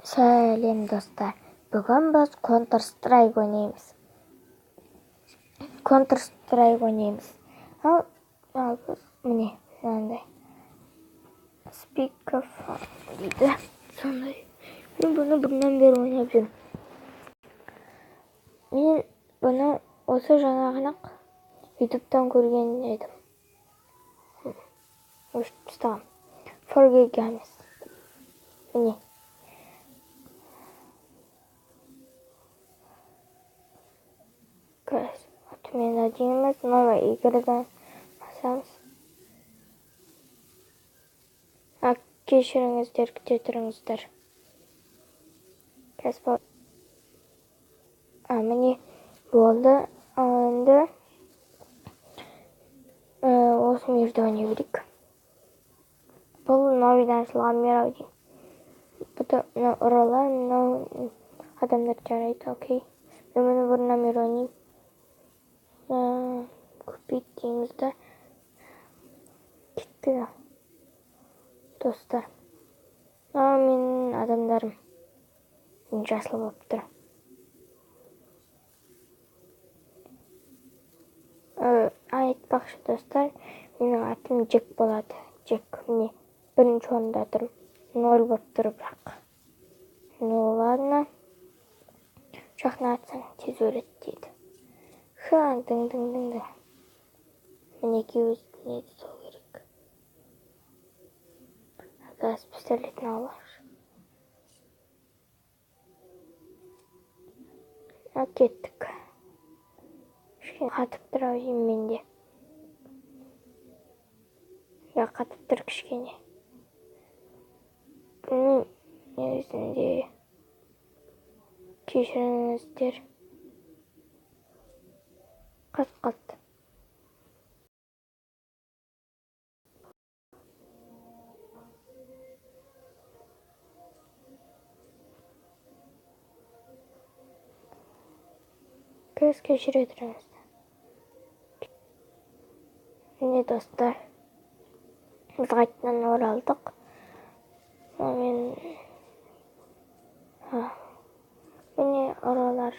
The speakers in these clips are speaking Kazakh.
Сәлем, достар! Бүгін біз Counter Strike ойнаймыз. Counter Strike ойнаймыз. Ал біз міне мынандай спикерфон дейді. Сондай. Мен бұны бұрыннан бері ойнап жүрмін. Мен бұны осы жаңа ғана ютубтан көрген едім. Өшіріп тастағанмын. 4G Games. Міне. Қазір отмена дейміз, новая иградан басамыз. А, кешіріңіздер, күте тұрыңыздар. Қазір міне болды. Ал енді осы мирді ойнай берейік. Бұл новыйдан ашылған мир ау деймін. Бұда мынау ұралар, мынау адамдар, жарайды, окей. Мен бұны бұрыннан бері ойнаймын. Купить дейміз да. Кеттік, достар. Мынау менің адамдарым. Жасыл болып тұр. Айтпақшы, достар, менің атым Джек болады. Джек, міне, бірінші орында тұрмын. 0 болып тұр бірақ. Ну ладно. Жақын атсаң тез өледі дейді. Ха, дың дың дың дың. Мінекей, өзіне сол керек. Газ пистолетін алайықшы. А, кеттік. Кішкене қатып тұр ау деймін менде. Я, қатып тұр кішкене. Білмеймін, негізінде кешіріңіздер. Қатып қалды. Қазір кешіре тұрыңыздар. Міне, достар, біз қайтадан оралдық. Мен міне ұралар.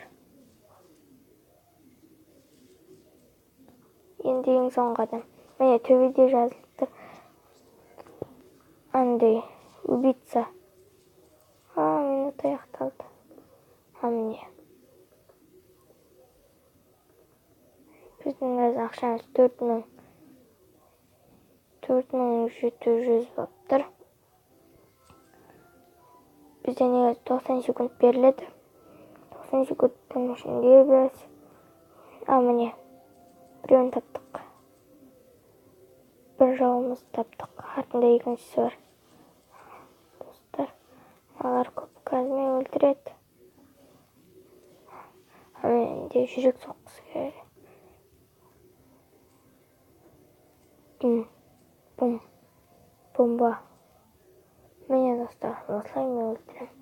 Енді ең соңғы адам. Міне, төбеде жазылып тұр. Андай убийца. А, минут аяқталды. А, міне. Біздің қазір ақшамыз 4700 болып тұр. Бізде негізі 90 секунд беріледі. 90 секундтың ішінде біз, а, міне, біреуін таптық. Бір жауымызды таптық. Артында екіншісі бар. Достар, олар көп, қазір мені өлтіреді. А, менде жүрек соққысы келеді. Бум, бум, бомба. Міне, достар, осылай мен өлтіремін.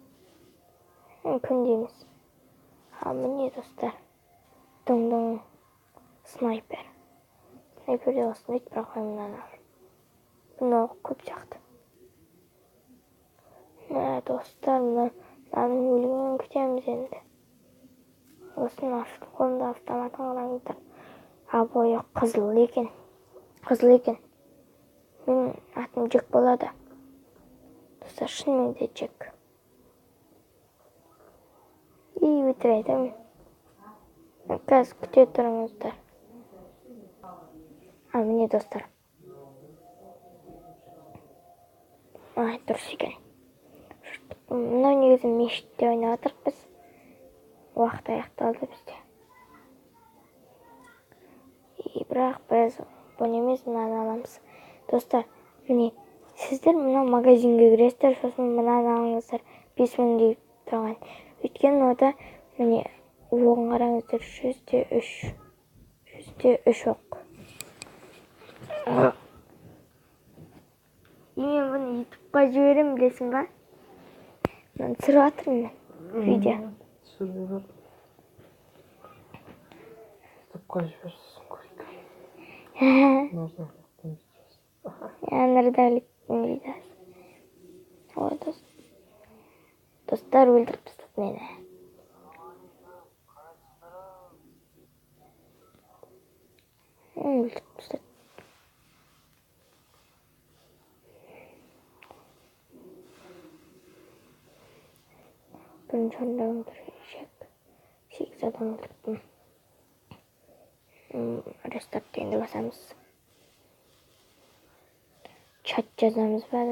Күнде емес. А, міне, достар. Дың-дың. Снайпер. Снайпер де осындай, бірақ мен мынаны аламын. Мынау көп сияқты. Мә, достар, мынаның өлгенін күтеміз енді. Осының қолында автоматын қараңыздар. Обойы қызыл екен. Қызыл екен. Менің атым Джек болады. Достар, шынымен де Джек. И өтірік айтамын. Қазір күте тұрыңыздар. А, міне, достар. Ай, дұрыс екен. Мынау негізі мешітте ойнап жатырмыз біз. Уақыт аяқталды бізде. И бірақ біз бұны емес, мынаны аламыз. Достар, міне, сіздер мынау магазинге кіресіздер, сосын мынаны алыңыздар. 5000 деп тұрған. Өйткені ода, міне, оғын қараңыздар, 103. 103 оқ. И мен бұны ютубқа жіберемін, білесің ба? Мынаны түсіріп жатырмын мен видео. Түсіріп бер. Ютубқа жіберсін, көрейік. Нұрдәулеттің видеосы. Иә, Нұрдәулеттің видеосы. Ой, дос. Достар, өлтіріп тастады мені. Өлтіріп тастады. Бірінші орында тұр Джек. 8 адам өлтірдім. Рестарт дегенді басамыз. Чат жазамыз ба?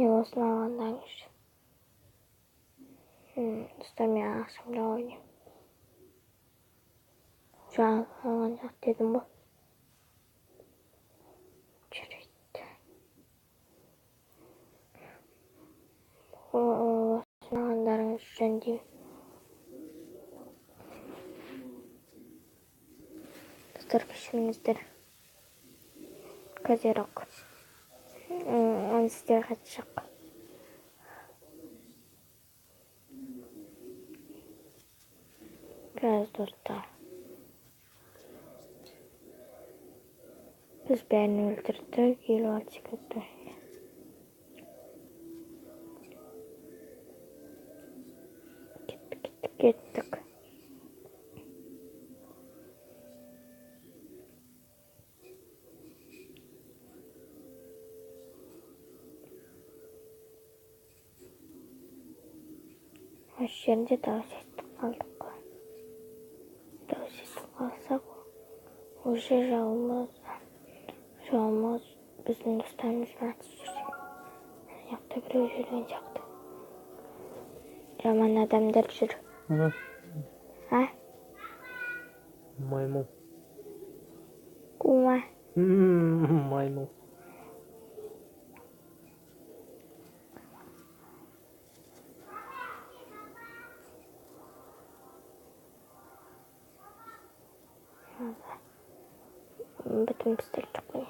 Не болсын алғандан. Достар, мен ақшамда ойнаймын. Жаңа алған жоқ дедім ғой. Жарайды. Осыны алғандарыңыз жөн деймін. Достар, кешіріңіздер. Козерог. Оны сіздерге қатысы жоқ. Қазір, достар. Біз бәрін өлтірдік. 56 секундта. Кеттік, кеттік, кеттік. Осы жерде дауыс естіп қалдық қой. Дауыс естіп қалсақ, уже жауымыз біздің достарымызбен атысып жүр. Ана жақта біреу жүрген сияқты. Жаман адамдар жүр. А? Маймыл. Кума. Маймыл. Бүтін пистолет жоқ міне.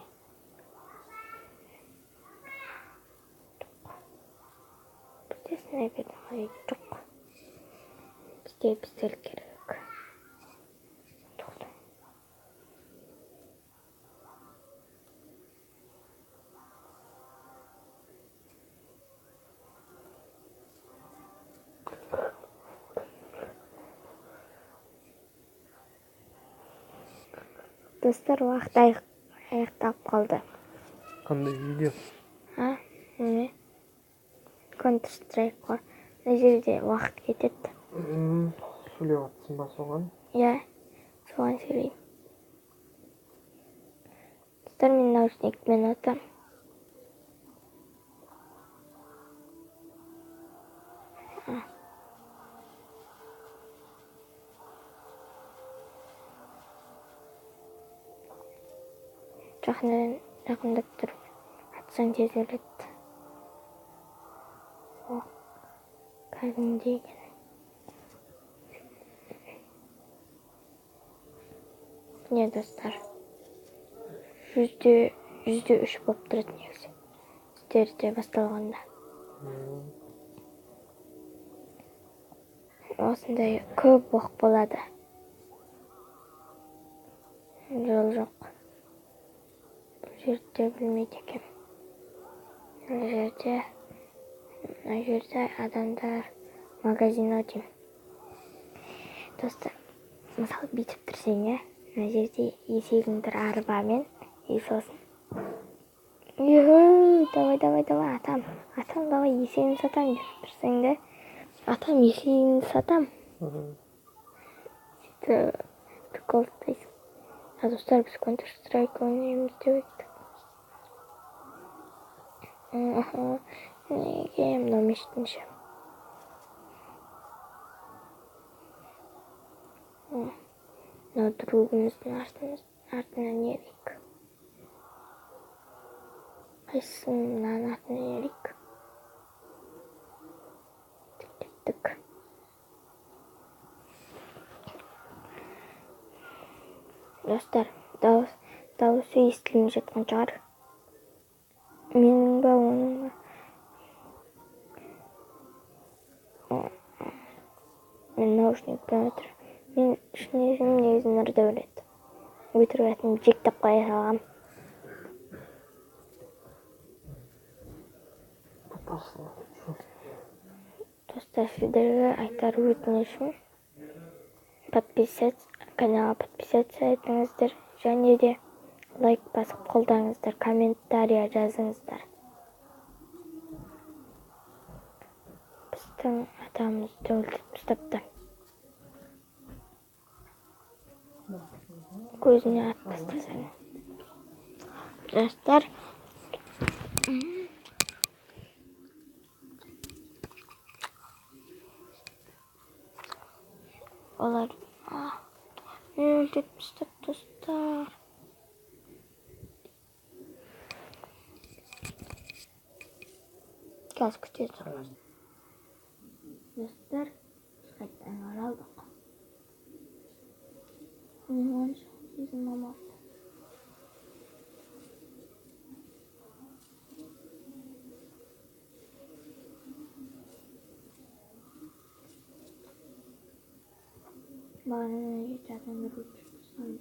Бізде снайпердің қажеті жоқ. Бізде пистолет керек. Тоқта. Достар, уақыт аяқталып қалды. Қандай видео? А? Не? Counter Strike қой. Мына жерде уақыт кетеді. Сөйлеп жатсың ба соған? Иә, соған сөйлеймін. Достар, мен наушникпен отырмын. Жақындап тұрып атсаң тез өледі. О, кәдімгідей екен. Міне, достар, 103% болып тұрады негізі. Сіздерде басталғанда. Осындай көп оқ болады. Жол жоқ. Бұл жерде білмейді екенмін. Мына жерде адамдар магазин ау деймін. Достар, мысалы бүйтіп тұрсаң, иә, мына жерде есегің тұр арбамен, и сосын Юху, давай, давай, давай, атам, атам, давай, есегімді сатам деп тұрсаң да, атам, есегімді сатам. Сөйтіп прикол ұстайсың. А достар, біз Counter Strike ойнаймыз деп айттық. Неге мынау мешіттің іші? Мынау другымыздың артынан ерейік. Қайсысын мынаның артынан ерейік? Кеттік. Достар, дауысы естілмей жатқан шығар. Менің ба, оның ба? Мен наушникпен отырмын. Мен шын есімім негізі Нұрдәулет. Өтірік атым Джек деп қоя салғам. Достар, сіздерге айтар өтінішім, подписаться, каналға подписаться етіңіздер және де лайк басып қолдаңыздар, комментария жазыңыздар. Біздің атамызды өлтіріп тастапты. Көзіне атып тастасаң. Достар, олар мені өлтіріп тастады, достар. Қазір күте тұрыңыз. Достар, біз қайтадан оралдық. Мен онша сезім алмапты. Бағана жеті адамды өлтіріп тастаған.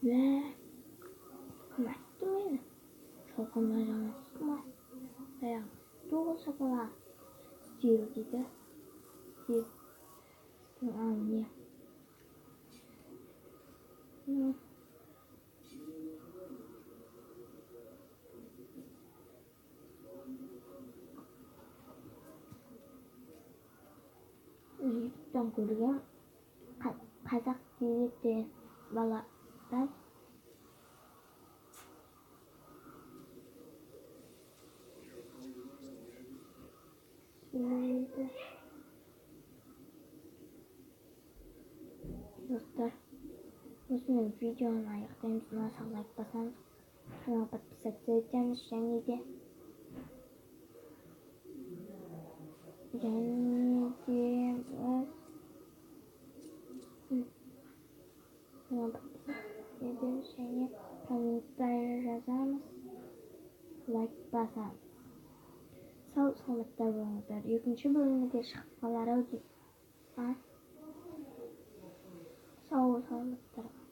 Мә, кім атты мені? Шалқыма жаңасы ма? Аяғым тоғыз шапалақ. Стил дейді. Стил. А, не. Ну. Ютубтан көрген қазақ деген баладан сөйлейді. Достар, осымен видеоны аяқтаймыз. Ұнаса лайк басамыз, каналға подписаться етеміз және де біз каналға подписаться етеміз және комментарий жазамыз, лайк басамыз. Сау саламатта болыңыздар. Екінші бөлімі де шығып қалар ау деймін. Сау саламаттар.